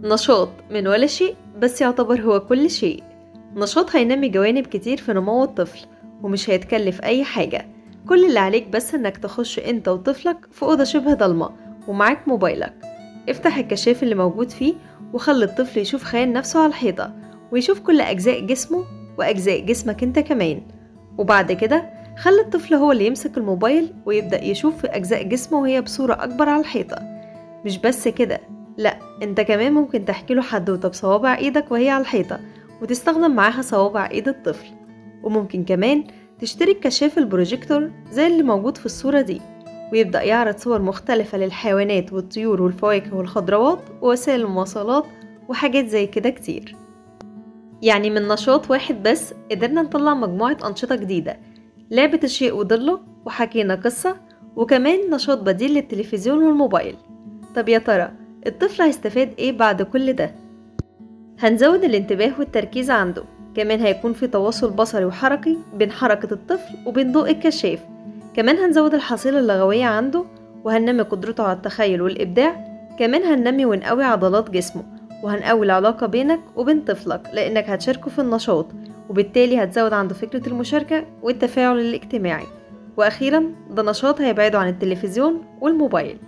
نشاط من ولا شيء بس يعتبر هو كل شيء. نشاط هينمي جوانب كتير في نمو الطفل ومش هيتكلف أي حاجة. كل اللي عليك بس إنك تخش أنت وطفلك في أوضة شبه ضلمة ومعاك موبايلك، افتح الكشاف اللي موجود فيه وخلي الطفل يشوف خيال نفسه على الحيطة ويشوف كل أجزاء جسمه وأجزاء جسمك أنت كمان. وبعد كده خلي الطفل هو اللي يمسك الموبايل ويبدأ يشوف في أجزاء جسمه وهي بصورة أكبر على الحيطة. مش بس كده، لأ، أنت كمان ممكن تحكي له حدوتة بصوابع إيدك وهي على الحيطة وتستخدم معاها صوابع إيد الطفل. وممكن كمان تشتري كشاف البروجيكتور زي اللي موجود في الصورة دي ويبدأ يعرض صور مختلفة للحيوانات والطيور والفواكه والخضروات ووسائل المواصلات وحاجات زي كده كتير. يعني من نشاط واحد بس قدرنا نطلع مجموعة أنشطة جديدة، لعبة الشيء وضله، وحكينا قصة، وكمان نشاط بديل للتلفزيون والموبايل. طب يا ترى الطفل هيستفاد ايه بعد كل ده؟ هنزود الانتباه والتركيز عنده، كمان هيكون في تواصل بصري وحركي بين حركة الطفل وبين ضوء الكشاف، كمان هنزود الحصيلة اللغوية عنده وهننمي قدرته على التخيل والإبداع، كمان هننمي ونقوي عضلات جسمه، وهنقوي العلاقة بينك وبين طفلك لأنك هتشاركه في النشاط، وبالتالي هتزود عنده فكرة المشاركة والتفاعل الاجتماعي. وأخيرا ده نشاط هيبعده عن التلفزيون والموبايل.